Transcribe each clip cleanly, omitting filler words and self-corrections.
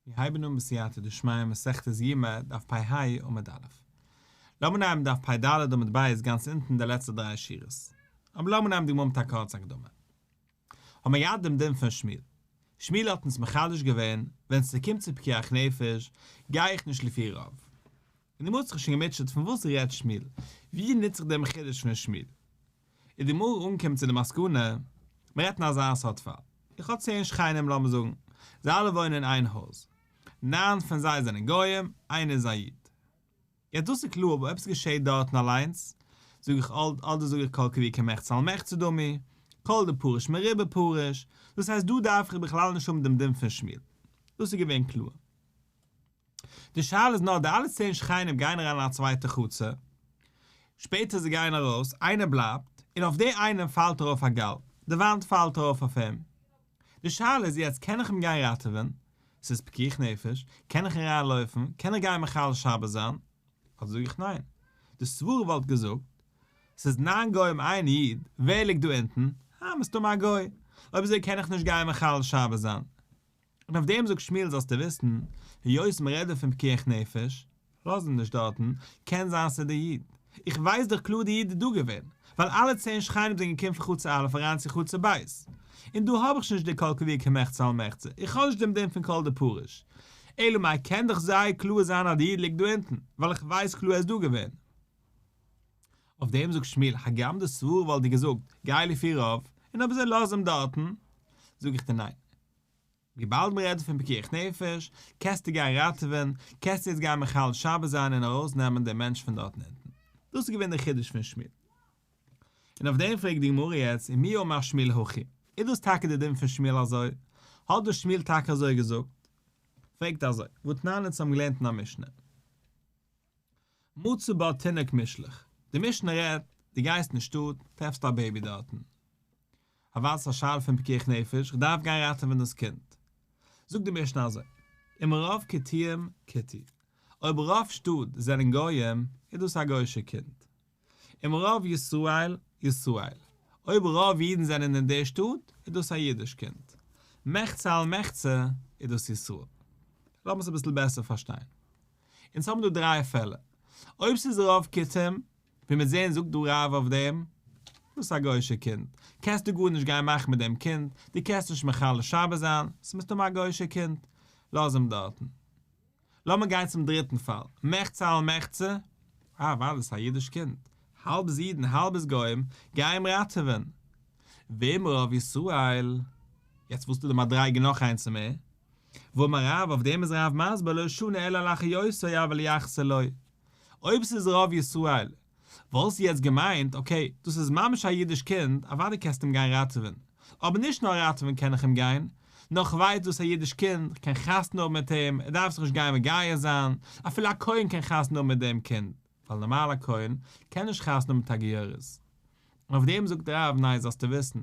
מיר הייבן אן בסייעתא דשמיא מסכת יומא דף פ ה עמוד א'. לאמיר נעמען דף פ ד עמוד ב' גאנץ אונטן די לעצטע דריי שורות. אבער לאמיר נעמען די גמרא מיט א קורצע הקדמה. האבן מיר געהאט דעם דין פון שמואל. שמואל האט אונז מחדש געווען, ווען ס'קומט צו פיקוח נפש, גיי איך נישט לפי רוב. און די גמרא האט זיך שוין געמוטשעט פון וואס רעדט שמואל? ווי נוץ איך דעם חידוש פון שמואל? איז די גמרא אנגעקומען צו די מסקנא, מען רעדט אין אזא סארט פאל, איך האב צען שכנים לאמיר זאגן, זיי אלע וואוינען אין איין הויז, ניין פון זיי זענען גוים, איינער איז א איד. יעצט דאס איז קלאר, אבער אויב עס געשעהט דארטן אליינס, זאג איך אדער זאג איך כל קבוע כמחצה על מחצה דמי, כל דפריש מרובא פריש, דאס הייסט דא דארף איך בכלל נישט האבן דעם דין פון שמואל. דאס איז געווען קלאר. די שאלה איז נאר די אלע צען שכנים גייען אריין אין א צווייטע חצר, שפעטער זיי גייען ארויס, איינער בלייבט, און אויף די איינעם פאלט ארויף א גל, די וואנט פאלט ארויף אויף אים. די שאלה איז יעצט קען איך אים גיין ראטעווען? ס'איז פיקוח נפש, קען איך אריין לויפן, קען איך גיין מחלל שבת זיין? אדער זאג איך ניין. די סברה וואלט געזאגט, ס'איז ניין גוים איין איד, ווער ליגט דא אונטן? אה, מסתמא א גוי. אויב אזוי קען איך נישט גיין מחלל שבת זיין. און אויף דעם זאגט שמואל זאלסטו וויסן, היות מען רעדט דא פון פיקוח נפש, לאז אים נישט דארטן, קען זיין ס'איז דער איד, איך ווייס דאך קלאר דער איד איז דא געווען, ווייל אלע צען שכנים זענען געקומען פון חצר א' אריין צו חצר ב', און דא האב איך שוין נישט די כל קבוע כמחצה על מחצה, איך האב נישט דעם דין פון כל דפריש, אלא מאי קען דאך זייער קלאר זיין אז דער איד ליגט דא אונטן, ווייל איך ווייס קלאר ער איז דא געווען. אויף דעם זאגט שמואל, הגם די סברא וואלט דיר געזאגט, גיי לפי רוב, און אויב אזוי לאז אים דארטן, זאג איך דיר ניין. וויבאלד מען רעדט פון פיקוח נפש, קענסטו גיין ראטעווען, קענסטו יעצט גיין מחלל שבת זיין און ארויסנעמען דעם מענטש פון דארטן אונטן. דאס איז געווען דער חידוש פון שמואל. און אויף דעם פרעגט די גמרא יעצט, ומי אמר שמואל הכי? איז דאס טאקע דער דין פון שמואל אזוי? האט דאס שמואל טאקע אזוי געזאגט? פרעגט אזוי, והתנן אונז האבן געלערנט אין א משנה. מצא בה תינוק מושלך, די משנה רעדט, דו גייסט אין שטאט, טרעפסט א baby דארטן. אוודאי ס'איז א שאלה פון פיקוח נפש, כ'דארף גיין ראטעווען דאס קינד. זאגט די משנה אזוי, אם רוב כותים כותי, אויב רוב שטאט זענען גויים, איז דאס א גוי'שע קינד. אם רוב ישראל, ישראל, אויב רוב אידן זענען אין די שטאט, איז דאס א אידיש קינד. מחצה על מחצה, איז דאס ישראל. לאמיר עס אביסל בעסער פארשטיין. אונז האבן דא דריי פעלער. אויב ס'איז רוב כותים, ווי מיר זעהן זאגט דא רב אויף דעם, דאס איז א גוי'שע קינד, קענסטו גארנישט גיין מאכן מיט דעם קינד, דו קענסט נישט מחלל שבת זיין, ס'איז מסתמא א גוי'שע קינד, לאז אים דארטן. לאמיר גיין צום דריטן פאל, מחצה על מחצה, אה אוודאי ס'איז א אידיש קינד, האלב איז אידן האלב איז גוים, גיי אים ראטעווען. ואם רוב ישראל, יעצט וואס איז דא די מדריגה נאך איינס מער? ואמר רב, אויף דעם איז רב מסביר לא שנו אלא להחיותו אבל ליחסר לא. אויב ס'איז רוב ישראל, וואלסטו יעצט געמיינט, okay, דאס איז ממש א אידיש קינד, אוודאי קענסטו אים גיין ראטעווען. אבער נישט נאר ראטעווען קען איך אים גיין, נאר כ'ווייס דאס איז א אידיש קינד, כ'קען חתונה האבן מיט אים, ער דארף זיך נישט גיין מגייר זיין, אפילו א כהן קען חתונה האבן מיט דעם קינד, ווייל נארמאל א כהן קען נישט חתונה האבן מיט א גיורת. און אויף דעם זאגט רב, ניין זאלסטו וויסן,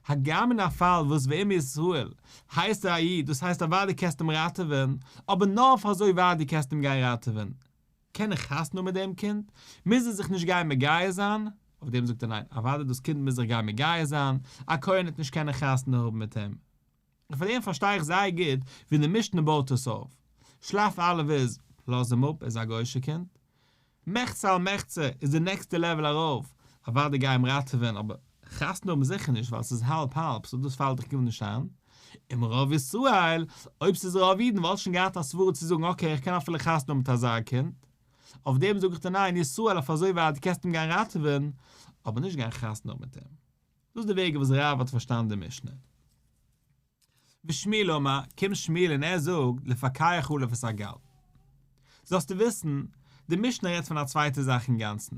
הגם אין א פאל וואס ואם ישראל הייסט ער א איד, דאס הייסט אוודאי קענסטו אים ראטעווען, אבער נאר אויף אזוי ווייט דו קענסט אים גיין ראטעווען. קען איך חתונה האבן מיט דעם קינד? מוז ער זיך נישט גיין מגייר זיין? אויף דעם זאגט ער ניין, אוודאי דאס קינד מוז זיך גיין מגייר זיין, א כהן וועט נישט קענען חתונה האבן מיט אים. און פאר דעם פארשטיי איך זייער גוט ווי די משנה בויט עס אויף. שלב א' איז, לאז אים אפ, ער איז א גוי'שע קינד. מחצה על מחצה איז די נעקסטע level ארויף, אוודאי גיי אים ראטעווען אבער חתונה האבן זיכער נישט ווייל ס'איז האלב האלב so דאס פאלט דיך גארנישט איין. אם רוב ישראל, אויב ס'איז רוב אידן וואלט שוין געהאט א סברה צו זאגן okay איך קען אפילו חתונה האבן מיט אזא קינד. אויף דעם זאג איך דיר ניין ישראל אויף אזוי ווייט דו קענסט אים גיין ראטעווען אבער נישט גיין חתונה האבן מיט אים. דאס איז די וועג וואס רב האט פארשטאנען די משנה. ושמואל אמר, קומט שמואל און ער זאגט, לפקח עליו את הגל. זאלסטו וויסן, די משנה רעדט פון א צווייטע זאך אינגאנצן.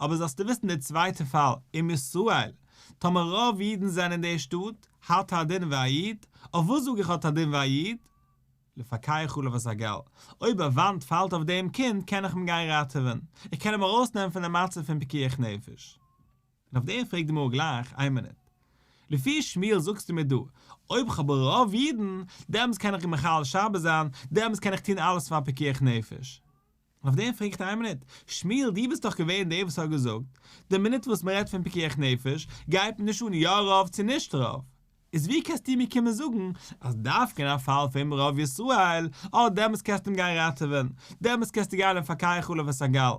אבער זאלסטו וויסן די צווייטע פאל, אם ישראל, טאמער רוב אידן זענען אין די שטאט, האט א דין ווי א איד, אויף וואס זאג איך האט א דין ווי א איד? לפקח עליו את הגל, אויב א וואנט פאלט אויף דעם קינד קען איך אים גיין ראטעווען, איך קען אים ארויסנעמען פון די מצב פון פיקוח נפש. און אויף דעם פרעגט די גמרא גלייך, איין מינוט. לפי שמואל זאגסטו מיר דא, אויב כ'האב רוב אידן, דעמאלטס קען איך מחלל שבת זיין, דעמאלטס קען איך טון אלעס פאר פיקוח נפש. און אויף דעם פרעג איך דיר איין מינוט, שמואל דו ביסט דאך געווען דער וואס האט געזאגט, די מינוט וואס מ'רעדט פון פיקוח נפש, גייט מיר נישט אן יא רוב צו נישט רוב. איז ווי קענסטו מיר קומען זאגן אז דווקא אין א פאל פון אם רוב ישראל, אה דעמאלס קענסטו אים גיין ראטעווען, דעמאלס קענסטו גיין ולפקח עליו את הגל.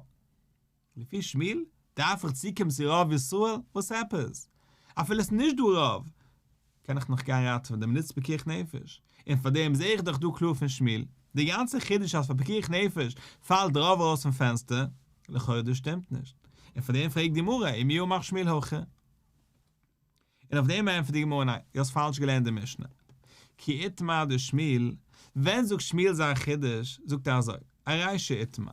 לפי שמואל, דארף איך צוקומען צו רוב ישראל? וואס עפעס? אפילו עס איז נישט דא רוב, קען איך נאך גיין ראטעווען די מינוט פיקוח נפש, און פאר דעם זעה איך דאך דא קלאר פון שמואל, די גאנצע חידוש אז פאר פיקוח נפש פאלט רוב ארויס פון פענסטער, לכאורה דאס שטימט נישט, און פאר דעם פרעגט די גמרא, ומי אמר שמואל הכי? און אויף דעם ענטפערט די גמרא ניין, דו האסט פאלש געלערנט די משנה. כי איתמר דשמואל, ווען זאגט שמואל זיין חידוש, זאגט ער אזוי, ארישא איתמר,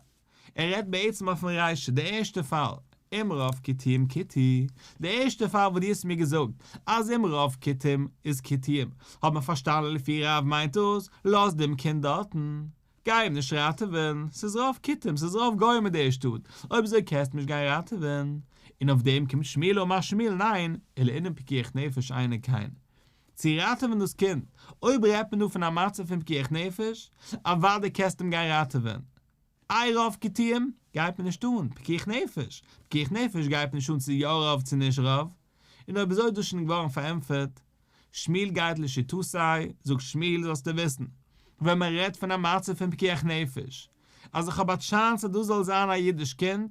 ער רעדט בעצם אויפן רישא, די ערשטע פאל, אם רוב כותים כותי, די ערשטע פאל וואס דו האסט מיר געזאגט אז אם רוב כותים איז כותים, האט מען פארשטאנען לפי רב מיינט דאס, לאז דעם קינד דארטן, גיי אים נישט ראטעווען, ס'איז רוב כותים, ס'איז רוב גוים אין די שטאט, אויב אזוי קענסטו נישט גיין ראטעווען. און אויף דעם קומט שמואל אמר שמואל ניין, ולענין פיקוח נפש אינו כן. צו ראטעווען דאס קינד, אויב רעדט מען דא פון א מצב פון פיקוח נפש, אוודאי קענסטו אים גיין ראטעווען. איי רוב כותים, גייט מיר נישט אן, פיקוח נפש, פיקוח נפש גייט מיר נישט אן צו יא רוב צו נישט רוב. און אויב אזוי איז דאס שוין געווארן פארענטפערט. שמואל גייט לשיטתו, זאגט שמואל זאלסטו וויסן, ווען מען רעדט פון א מצב פון פיקוח נפש, אז איך האב א טשאנס אז דאס זאל זיין א אידיש קינד,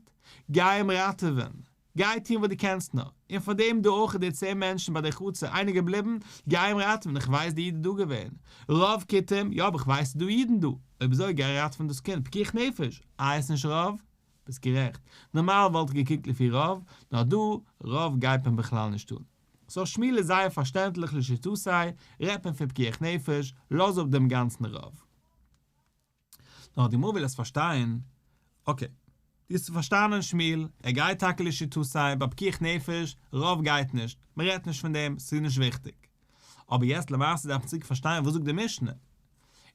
גיי אים ראטעווען, גיי טון וואס דו קענסט נאר, און פאר דעם דא אויך די צען מענטשן ביי די חצר איינער געבליבן, גיי אים ראטעווען, איך ווייס די איד איז דא געווען, רוב כותים, יא אבער איך ווייס ס'איז דא אידן דא, אויב אזוי גיי ראטעווען דאס קינד, פיקוח נפש, איי עס נישט רוב? ביסט גערעכט, נארמאל וואלט איך געקוקט לפי רוב, נאר דא, רוב גייט מען בכלל נישט אן. סאו שמואל איז זייער פארשטענדליך לשיטתו, רעדט מען פון פיקוח נפש, לאז אפ דעם גאנצן רוב. נאר די גמרא וויל עס פארשטיין, אקעי, דו האסט פארשטאנען שמואל, ער גייט טאקע לשיטתו, ביי פיקוח נפש, רוב גייט נישט, מען רעדט נישט פון דעם, ס'איז נישט וויכטיג. אבער יעצט למעשה דארף מען צוריק פארשטיין וואס זאגט די משנה,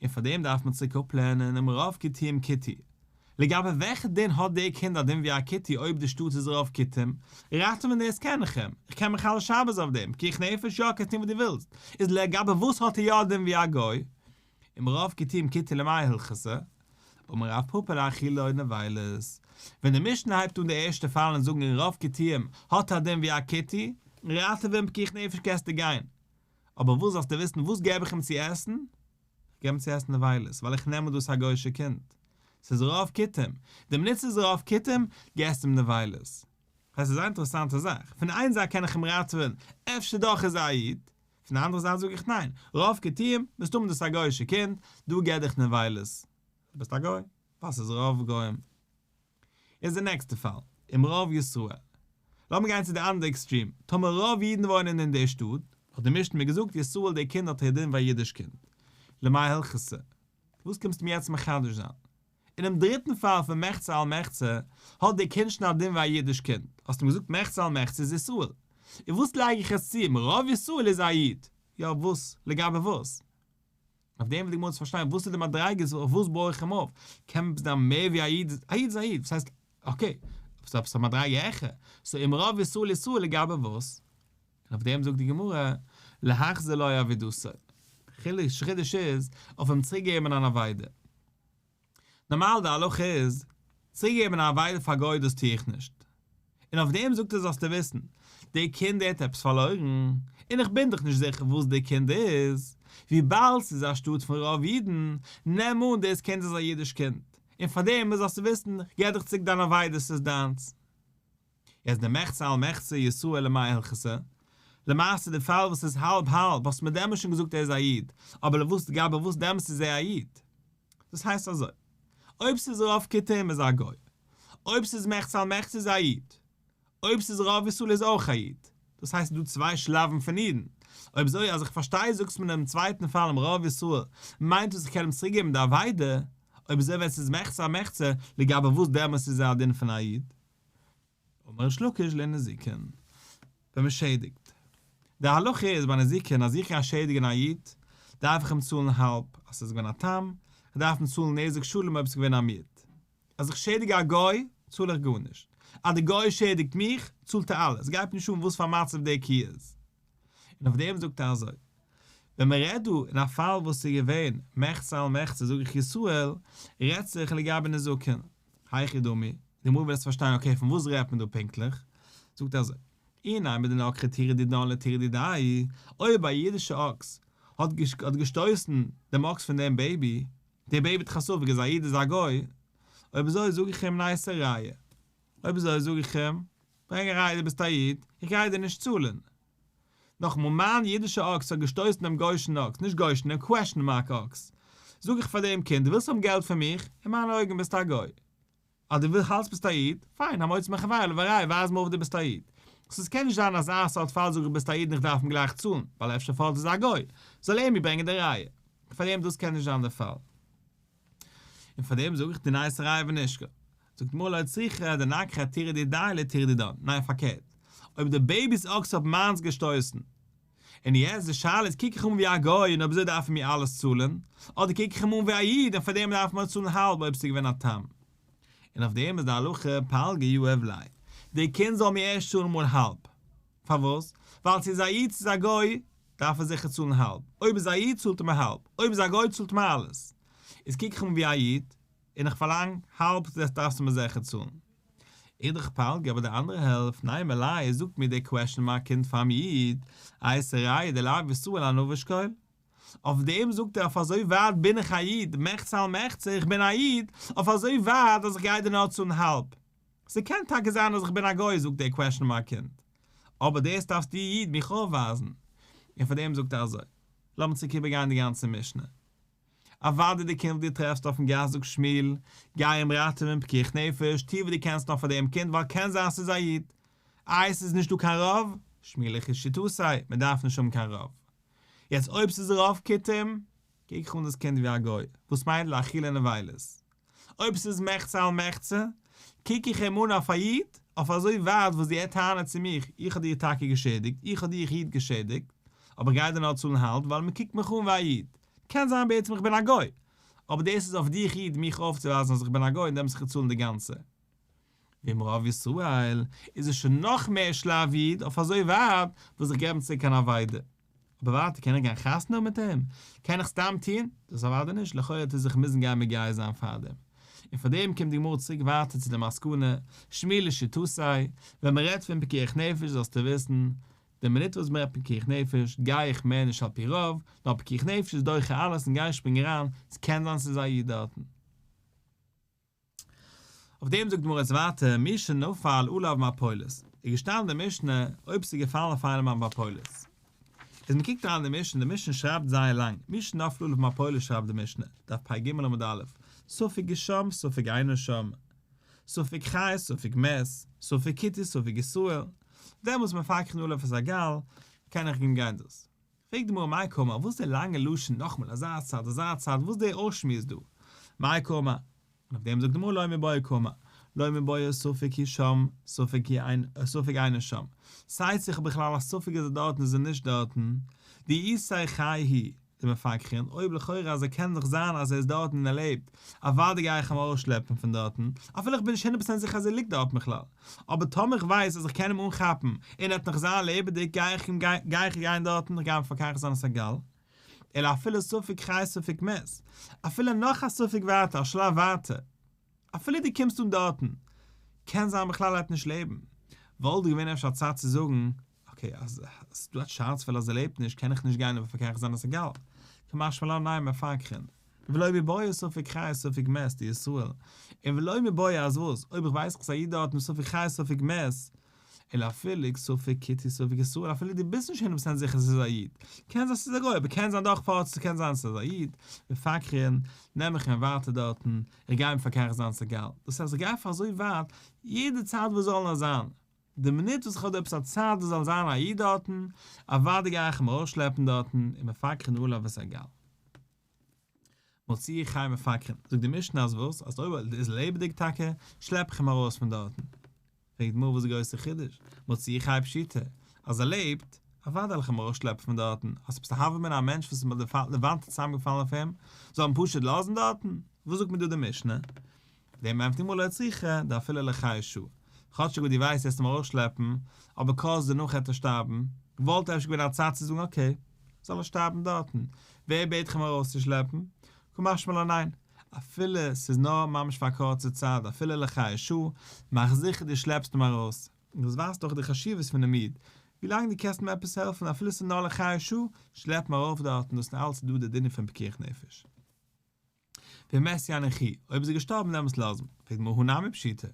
און פאר דעם דארף מען צוריק אפלערנען אם רוב כותים כותי. לגבי וועלכע דין האט דער קינד א דין ווי א כותי אויב די שטאט איז רוב כותים, ראטעווען דאס קען איך אים, איך קען מחלל שבת אויף דעם, פיקוח נפש יא קענסט טון וואס דו ווילסט, איז לגבי וואס האט ער יא א דין ווי א גוי? אם רוב כותים כותי למאי הלכתא? אמר רב פפא להאכילו נבילות. ווען די משנה הייבט אן די ערשטע פאל און זאגן אם רוב כותים האט א דין ווי א כותי, ראטעווען פיקוח נפש קענסטו גיין, אבער וואס זאלסטו וויסן וואס געב איך אים צו עסן? איך געב אים צו עסן נבילות, ווייל איך נעם אן דאס א גוי'שע קינד. ס'איז רוב כותים. די מינוט ס'איז רוב כותים, געסט אים נבילות. ס'איז א זייער אינטערעסאנטע זאך. פון איין זייט קען איך אים ראטעווען, אפשר דאך איז ער א איד. פון די אנדערע זייט זאג איך ניין, רוב כותים, מסתמא דאס א גוי'שע קינד, דא געב דיך נבילות. דו ביסט א גוי, ווייל ס'איז רוב גוים. איז די נעקסטע פאל, אם רוב ישראל. לאמיר גיין צו די אנדערע עקסטרים, טאמער רוב אידן וואוינען אין די שטאט, האט די משנה מיר געזאגט ישראל דער קינד האט א דין ווי א אידיש קינד. למאי הלכתא? וואס קומסטו מיר יעצט מחדש זיין? אינעם דריטן פאל פון מחצה על מחצה, האט דער קינד שוין א דין ווי א אידיש קינד, האסטו מיר געזאגט מחצה על מחצה איז ישראל. און וואס לייג איך יעצט צו, אם רוב ישראל איז א איד? יא וואס? לגבי וואס? אויף דעם וויל די גמרא צו פארשטיין וואס איז די מדריגות אויף וואס בוי איך אים אויף, קען מען זיין מער ווי א איד, א איד איז א איד, וואס הייסט אקעי, אבער עפעס א מדריגה העכער, סאו אם רוב ישראל ישראל לגבי וואס? און אויף דעם זאגט די גמרא, להחזיר לו אבידתו, חידוש איז, אויף אים צוריק געבן אן אבידה. נארמאל די הלכה איז, צוריקגעבן א אבידה פאר גוי דאס טו איך נישט. און אויף דעם זאגט ער זאלסטו וויסן, די קינד האט עפעס פארלוירן, און איך בין דאך נישט זיכער וואס די קינד איז, וויבאלד ס'איז א שטאט פון רוב אידן, נעם אן דאס קינד איז א אידיש קינד, און פאר דעם זאלסטו וויסן, כ'געב דיך צוריק דיין אבידה ס'איז דיינס. יעצט די מחצה על מחצה ישראל למאי הלכתא, למעשה די פאל וואס איז האלב האלב האסט מיר דעמאלס שוין געזאגט ער איז א איד, אבער לוואס לגבי וואס דעמאלס איז ער א איד? דאס הייסט אזוי, אויב ס'איז רוב כותים איז א גוי, אויב ס'איז מחצה על מחצה איז א איד, אויב ס'איז רוב ישראל איז אויך א איד, דאס הייסט ס'איז דא צוויי שלבים פון אידן, אויב אזוי אז איך פארשטיי זאגסט מיר אינעם צווייטן פאל אם רוב ישראל מיינט דאס איך קען אים צוריק געבן די אבידה, אויב אזוי ווען ס'איז מחצה על מחצה לגבי וואס דעמאלס איז ער א דין פון א איד? אמר ריש לקיש לנזיקין, ווען מען שעדיגט. די הלכה איז ביי נזיקין אז איך גיי שעדיגן א איד, דארף איך אים צאלן האלב אז ס'איז געווען א תם, איך דארף אים צאלן נזק שלם אויב ס'איז געווען א מועד. אז איך שעדיג א גוי, צאל איך גארנישט. אז די גוי שעדיגט מיך, צאלט ער אלעס, גייט נישט אן וואס פאר מצב די קו איז. און אויף דעם זאגט ער אזוי, ווען מען רעדט דא אין א פאל וואס איז געווען מחצה על מחצה זאג איך ישראל, רעדט זיך לגבי נזקין, היכי דמי, די גמרא וויל עס פארשטיין אקעי פון וואס רעדט מען דא פונקטליך, זאגט ער אזוי, אי נימא דנקריה תורא דידן לתורא דידיה, אויב א אידישע אקס האט געשטויסן דעם אקס פון דעם בעיבי, דער בעיבי האט דאך א ספק איז א איד איז א גוי, אויב אזוי זאג איך אים נייתי ראיה, אויב אזוי זאג איך אים, ברענג א ראיה דו ביסט א איד, איך גיי דיר נישט צאלן. נאכאמאל, מיין אידישע אקס האט געשטויסן דעם גוי'שן אקס, נישט גוי'שן, דעם קוועשן מארק אקס. זאג איך פאר דעם קינד, דו ווילסט האבן געלט פון מיך? אין מיינע אויגן ביסטו א גוי. אז דו האלטסט ביסט א איד, פיין, המוציא מחבירו עליו הראיה, ווייז מיר אויף דו ביסט א איד. סאו ס'קען נישט זיין אזא סארט פאל זאג איך ביסט א איד און איך דארף אים גלייך צאלן, ווייל אפשר פארט איז א גוי, זאל ער מיר ברענגען די ראיה. פאר דעם דאס קען נישט זיין דער פאל. און פאר דעם זאג איך דיר נייתי ראיה ונשקול. זאגט די גמרא לא צריכא דנקריה תורא דידיה לתורא דידן, ניין פארקערט, אויב די בעיבי'ס אקס האט מיינס געשטויסן, און יעצט די שאלה איז קוק איך אן ווי א גוי און אויב אזוי דארף ער מיר אלעס צאלן, אדער קוק איך אים אן ווי א איד און פאר דעם דארף מען צאלן האלב אויב ס'איז געווען א תם. און אויף דעם איז די הלכה פלגא יהיב ליה, די קינד זאל מיר ערשט צאלן מאל האלב. פארוואס? ווייל צו איז א איד צו איז א גוי דארף ער זיכער צאלן האלב, אויב איז א איד צאלט ער מיר האלב, אויב איז א גוי צאלט ער מיר אלעס. איז קוק איך אים אן ווי א איד, און איך פארלאנג האלב דאס דארפסטו מיר זיכער צאלן. אידך פלגא אבער די אנדערע העלפט נימא ליה זאגט מיר דער קוועשן מארק קינד פאר'ן איד, אייתי ראיה דלאו ישראל אנא ושקול. אויף דעם זאגט ער אויף אזוי ווייט בין איך א איד, מחצה על מחצה איך בין א איד, אויף אזוי ווייט אז איך גיי דיר נאר צאלן האלב. ס'קען טאקע זיין אז איך בין א גוי זאגט דער קוועשן מארק קינד, אבער דאס דארפסטו איד מיך אויפווייזן. און פאר דעם זאגט ער אזוי. לאמיר צוריק איבערגיין די גאנצע משנה. אוודאי די קינד וואס דו טרעפסט אויפן גאס זאגט שמואל, גיי אים ראטעווען פיקוח נפש, טו וואס דו קענסט נאר פאר דעם קינד ווייל קען זיין ס'איז א איד. איי ס'איז נישט דא קיין רוב? שמואל לשיטתו, מען דארף נישט האבן קיין רוב. יעצט אויב ס'איז רוב כותים, קוק איך אן דאס קינד ווי א גוי, וואס מיינט לאכילה נבילות. אויב ס'איז מחצה על מחצה, קוק איך אים אן אויף א איד, אויף אזוי ווייט וואס ער טענה'ט צו מיך, איך האב דיר טאקע געשעדיגט, איך האב דיך איד געשעדיגט, אבער איך גיי דיר נאר צאלן האלב ווייל מ'קוקט מיך אן ווי א איד. קען זיין בעצם איך בין א גוי, אבער דאס איז אויף דיך איד מיך אויפצואווייזן אז איך בין א גוי און דעמאלטס זיך צאלן די גאנצע. ואם רוב ישראל, איז עס שוין נאך מער שלב איד אויף אזוי ווייט וואס איך געב אים צוריק אן אבידה. אבער ווייטער קען איך גיין חתונה האבן מיט אים? קען איך סתם טון? דאס אוודאי נישט, לכאורה האט ער זיך מוזן גיין מגייר זיין פארדעם. און פארדעם קומט די גמרא צוריק ווייטער צו די מסקנא, שמואל לשיטתו, ווען מען רעדט פון פיקוח נפש זאלסטו וויסן, די מינוט וואס מען רעדט פיקוח נפש גיי איך מער נישט על פי רוב, נאר פיקוח נפש איז דוחה אלעס און גיי שפרינג אריין, ס'קען זיין ס'איז א איד דארטן. אויף דעם זאגט די גמרא יעצט ווייטער מי שנפל עליו מפולת, איז געשטאנען אין די משנה אויב ס'איז געפאלן אויף איינעם א מפולת, איז מען קוקט אריין אין די משנה, די משנה שרייבט זייער לאנג, מי שנפל עליו מפולת שרייבט די משנה, דף פ"ג עמוד א', ספק הוא שם ספק אינו שם, ספק חי ספק מת, ספק כותי ספק ישראל, דעמאלטס מפרככין עליו את הגל, קען איך אים גיין דאס. פרעגט די גמרא מאי קאמר, וואס איז די לאנגע לשון נאכאמאל אזא צד אזא צד, וואס איז די אויסשמועס דא? מאי קאמר? און אויף דעם זאגט די גמרא לא מיבעיא קאמר, לא מיבעיא ספק הוא שם, ספק הוא אין, ספק אינו שם. ס'הייסט איך האב בכלל א ספק איז ער דארטן איז ער נישט דארטן, דאי איתיה חי הוא דמפרככין, אויב לכאורה אז ער קען דאך זיין אז ער איז דארטן און ער לעבט, אוודאי גיי איך אים ארויסשלעפן פון דארטן, אפילו איך בין נישט הונדערט פראצענט זיכער אז ער ליגט דארט בכלל, אבער טאמער איך ווייס אז איך קען אים אנכאפן און ער וועט נאך זיין לעבעדיג גיי איך אים גיי איך גיין דארטן איך גיי אים מפרכך זיין את הגל, אלא אפילו ספק חי ספק מת, אפילו נאך א ספק ווייטער א שלב ווייטער, אפילו דו קומסט אן דארטן, קען זיין בכלל ער וועט נישט לעבן, וואלט געווען אפשר א צד צו זאגן, okay אז ס'דא א טשאנס אז ער לעבט נישט קען איך נישט גיין און מפרכך זיין את הגל, קא משמע לן ניין מפרככין, ולא מיבעיא ספק חי ספק מת דישראל, און ולא מיבעיא אז וואס, אויב איך ווייס איך ס'איז א איד דארט ספק חי ספק מת, אלא אפילו ספק כותי ספק ישראל אפילו דו ביסט נישט הונדערט פראצענט זיכער ס'איז א איד, קען זיין ס'איז א גוי אבער קען זיין דאך פארט ס'קען זיין ס'איז א איד, מפרככין, נעם איך אים ווייטער דארטן, איך גיי מפרכך זיין את הגל, דאס הייסט איך גיי פאר אזוי ווייט, יעדע צד וואס זאל נאר זיין, די מינוט וואס איך האב דא עפעס א צד עס זאל זיין א איד דארטן, אוודאי גיי איך אים ארויסשלעפן דארטן און מפרככין עליו את הגל. מוציאו חי מפרככין, זאגט די משנה אז וואס? אז אויב ער איז לעבעדיג טאקע, שלעפ איך אים ארויס פון דארטן. פרעגט די גמרא וואס איז די גרויסע חידוש? מוציאו חי פשיטא, אז ער לעבט, אוודאי וועל איך אים ארויסשלעפן פון דארטן, אז עפעס א הוה אמינא א מענטש וואס איז מיט די וואנט צוזאמגעפאלן אויף אים, זאל מען פשוט לאזן דארטן? וואס זאגט מיר דא די משנה? דעם ענטפערט די גמרא לא צריכא דאפילו לחיי שעה, כאטשיג וואס דו ווייסט וועסט אים ארויסשלעפן, אבער קורץ דערנאך העט ער שטארבן, וואלט אפשר געווען א צד צו זאגן okay, זאל ער שטארבן דארטן, ווער בעט דיך אים ארויסצושלעפן? קא משמע לן ניין, אפילו ס'איז נאר ממש פאר א קורצע צייט אפילו לחיי שעה, מאך זיכער דו שלעפסט אים ארויס. און דאס ווייזט דאך די חשיבות פונעם איד, ווי לאנג דו קענסט אים עפעס העלפן אפילו ס'איז נאר לחיי שעה, שלעפ אים ארויף דארטן, דאס איז אלץ דא די דינים פון פיקוח נפש. ואם מת יניחוהו, אויב איז ער געשטארבן דעמאלטס לאז אים, פרעגט די גמרא הא נמי פשיטא,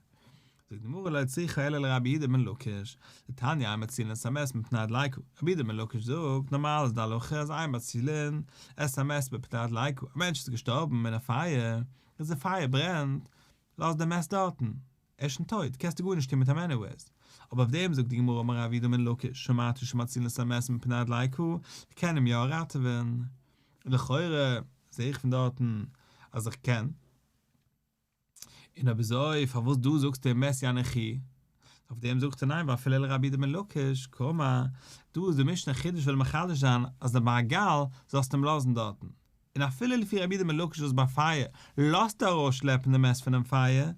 זאגט די גמרא לא צריכא אלא לרבי יהודה בן לקיש, דתניא אין מצילין את המת מפני הדליקה, רבי יהודה בן לקיש זאגט, נארמאל איז די הלכה אז אין מצילין את המת מפני הדליקה, א מענטש איז געשטארבן אין א פייער, איז די פייער ברענט, לאז די מת דארטן, ער איז שוין טויט, קענסטו גארנישט טון מיט אים anyways. אבער אויף דעם זאגט די גמרא אמר רבי יהודה בן לקיש, שמעתי שמצילין את המת מפני הדליקה, איך קען אים יא ראטעווען. לכאורה זע איך פון דארטן אז איך קען. און אויב אזוי פארוואס דא זאגסטו מת יניחוהו? אויף דעם זאגט ער ניין ואפילו לרבי יהודה בן לקיש, קאמר, דא איז די משנה חידוש וויל מחדש זיין אז די ביי א גל זאלסטו אים לאזן דארטן. און אפילו לפי רבי יהודה בן לקיש וואס ביי פייער לאזט ער ארויס שלעפן די מת פונעם פייער,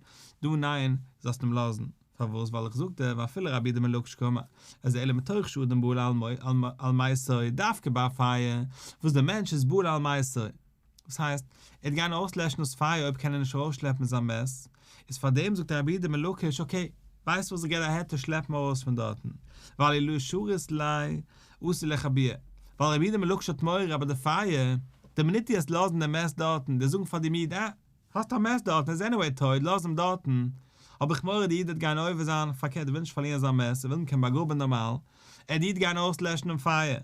דא ניין, זאלסט אים לאזן, פארוואס ווייל איך זאג דיר ואפילו רבי יהודה בן לקיש קאמר אז אלא מתוך שאדם בהול על מתו דווקא ביי א פייער וואס דער מענטש איז בהול על מתו, דאס הייסט ער וועט גיין אויסלעשן דאס פייער אויב קען ער נישט ארויסשלעפן זיין מת, איז פארדעם זאגט רבי יהודה בן לקיש okay ווייסט וואס איך גיב א היתר שלעפ אים ארויס פון דארטן ווייל אי לא שרית ליה אתי לאכבויי, ווייל רבי יהודה בן לקיש האט מורא ביי די פייער, די מינוט דו וועסט לאזן דעם מת דארטן, דו זאגן פאר דעם איד אה, האסט א מת דארטן, ער איז anyway טויט, לאז אים דארטן, האב איך מורא די איד וועט גיין עובר זיין, פארקערט ער וויל נישט פארלירן זיין מת, ער וויל אים קענען באגראבן נארמאל, ער די איד גיין אויסלעשן דעם פייער.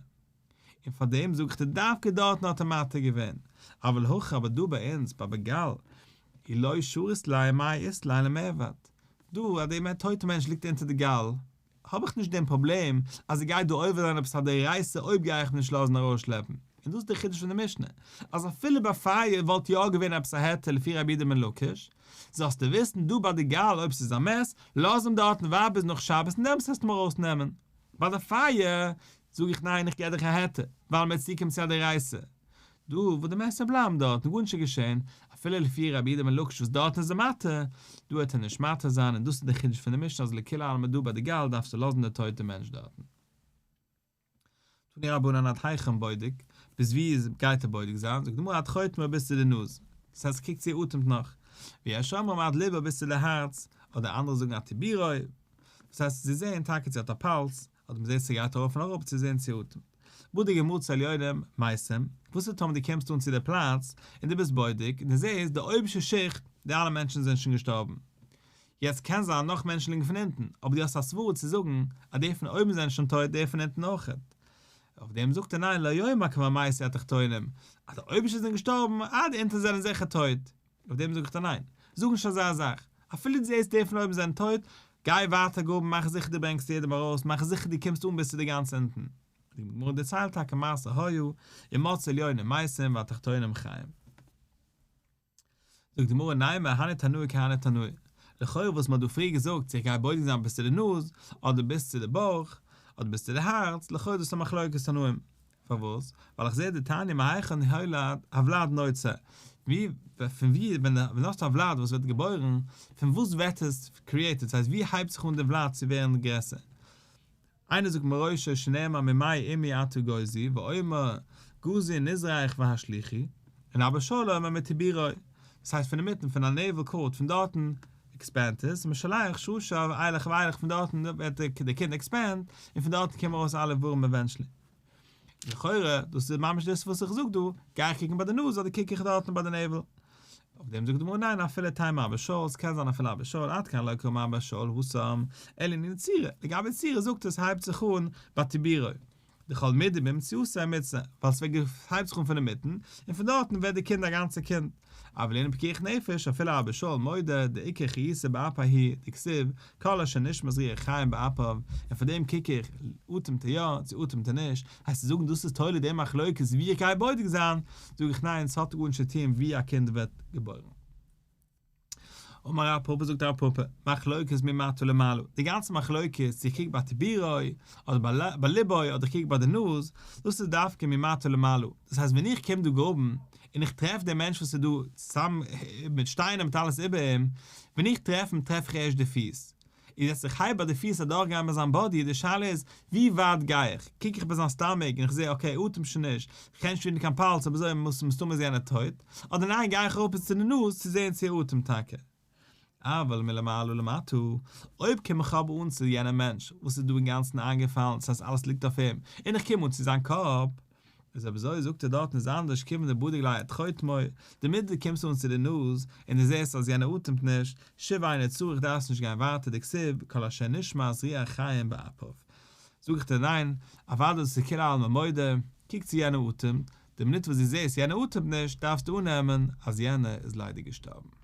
און פאר דעם זאג איך דיר דווקא דארטן האט ער מתיר געווען, אבל הכא אבער דא ביי אונז ביי בגל, אי לא שרית ליה מאי אית ליה למיעבד, דא אז דער טויטע מענטש ליגט אונטער די גל, האב איך נישט דעם פראבלעם אז ער גייט דא עובר זיין עפעס א דאורייתא אויב גיי איך אים נישט לאזן ארויסשלעפן. און דאס איז דער חידוש פון די משנה, אז אפילו ביי פייער וואלט יא געווען עפעס א היתר לפי רבי יהודה בן לקיש, זאלסטו וויסן דא ביי די גל אויב ס'איז א מת, לאז אים דארטן ווארט ביז נאך שבת און דעמאלטס וועסטו אים ארויסנעמען. ביי די פייער זאג איך ניין איך געב דיך א היתר, ווייל מ'וועט צוקומען צו א דאורייתא. דא וואו די מת וועט בלייבן דארט און גארנישט איז געשען, אפילו לפי רבי יהודה בן לקיש וואס דארט איז ער מתיר, דא וועט ער נישט מתיר זיין און דאס איז די חידוש פון די משנה אז לכולי עלמא דא ביי די גל דארפסטו לאזן די טויטע מענטש דארטן. תנו רבנן עד היכן בודק, ביז ווי איז גייט ער בודק זיין, זאגט די גמרא עד חוטמו ביז צו די נאז, דאס הייסט קוק צו ער אטעמט נאך, ויש אומרים עד לבו ביז צו די הארץ, אדער אנדערע זאגן עד טבורו, דאס הייסט צו זען טאקע צו ער האט א פאלס, אדער מ'זעט ס'גייט ארויף און אראפ צו זען צו אטעמט. בדק ומצא עליונים מתים, וואס איז טאמער דו קומסט אן צו די פלאץ און דו ביסט בודק און דו זעסט די אויבערשטע שיכט די אלע מענטשן זענען שוין געשטארבן. יעצט קען זיין נאך מענטשן ליגן פון אונטן, אבער דו האסט א סברא צו זאגן אז די פון אויבן זענען שוין טויט די פון אונטן אויכעט. אויף דעם זאגט ער ניין לא יאמר כבר מתו התחתונים, אז די אויבערשטע זענען געשטארבן, אה די אונטן זענען זיכער טויט. אויף דעם זאג איך דיר ניין, זאג נישט אזא זאך, אפילו דו זעסט די פון אויבן זענען טויט, גיי ווייטער גראבן, מאך זיכער דו ברענגסט יעדעם ארויס, מאך זיכער דו קומסט אן ביז צו די גאנץ אונטן. די גמרא דערציילט טאקע מעשה היה, ומצאו עליונים מתים והתחתונים חיים. זאגט די גמרא נימא הני תנאי כהני תנאי, לכאורה וואס מען האט דא פריער געזאגט צו איך גיי בודק זיין ביז צו די נאז, אדער ביז צו די בויך, אדער ביז צו די הארץ, לכאורה איז דאס א מחלוקת תנאים. פארוואס? ווייל איך זעה דתניא מהיכן הולד הוולד נוצר, ווי, פון ווי, ווען דו האסט א ולד וואס ווערט געבוירן, פון וואס ווערט עס created, ס'הייסט ווי הייבט זיך אן די ולד צו ווערן גרעסער? איינער זאגט מראשו שנאמר ממעי אמי אתה גוזי ואומר גזי נזרעך והשליכי, און אבא שאול אומר מטבורו, דאס הייסט פון אינמיטן פון א navel cord פון דארטן expand עס, ומשלח שרשיו אילך ואילך פון דארטן ווערט די קינד expand, און פון דארטן קומען ארויס אלע איברים eventually. לכאורה, דאס איז ממש דאס וואס איך זאג דא, גיי איך קוקן ביי די נאז אדער קוק איך דארטן ביי די navel? אויף דעם זאגט די גמרא ניין אפילו תימא אבא שאול, ס'קען זיין אפילו אבא שאול, עד כאן לא קאמר אבא שאול התם, אלא לענין צורה, לגבי צורה זאגט עס הייבט זיך אן ביי טבורו, דכל מידי באמצעיתיה מיתסר, ווייל ס'הייבט זיך אן פון אינמיטן, און פון דארטן ווערט די קינד א גאנצע קינד. אבל לענין פיקוח נפש, אפילו אבא שאול מודה, דעיקר חיותו באפיה הוא, דכתיב, כל אשר נשמת רוח חיים באפיו, און פאר דעם קוק איך, אטעמט ער יא, צו אטעמט ער נישט, הייסט צו זאגן דאס איז תולה די מחלוקת ווי איך גיי בודק זיין, זאג איך ניין, ס'האט גארנישט צו טון ווי א קינד ווערט געבוירן. אמר רב פפא זאגט רב פפא, מחלוקת ממטה למעלה, די גאנצע מחלוקת צו איך קוק ביי טבורו, אדער ביי לבו, אדער איך קוק ביי די נאז, דאס איז דווקא ממטה למעלה, דאס הייסט ווען איך קום דא גראבן, און איך טרעף דעם מענטש וואס איז דא צוזאם מיט שטיינער מיט אלעס איבער אים, ווען איך טרעף אים טרעף איך ערשט די פיס, איז יעצט איך הייב ביי די פיס אדורך גיין ביי זיין body, די שאלה איז ווי ווייט גיי איך, קוק איך ביי זיין stomach און איך זע okay ער אטעמט שוין נישט, איך קען נישט פילן קיין פאלס אויב אזוי מוז מסתמא זיין ער טויט, אדער ניין גיי איך אראפ ביז צו די נאז צו זען צו ער אטעמט טאקע. אבל מלמעלה למטה, אויב קום איך אבער אן צו יענעם מענטש וואס איז דא אינגאנצן איינגעפאלן, דאס הייסט אלעס ליגט אויף אים, און איך קום אן צו זיין קאפ, איז אויב אזוי זאגט ער דארטן איז אנדערש כיון דבדיק ליה עד חוטמו, די מינוט דו קומסט אן צו די נאז און דו זעסט אז יענער אטעמט נישט, שוב אינו צריך דארפסט נישט גיין ווייטער דכתיב כל אשר נשמת רוח חיים באפיו. זאג איך דיר ניין, אוודאי דאס איז כולי עלמא מודה, קוק צו יענער אטעמט, די מינוט וואס דו זעסט יענער אטעמט נישט דארפסטו אננעמען אז יענער איז ליידער געשטארבן.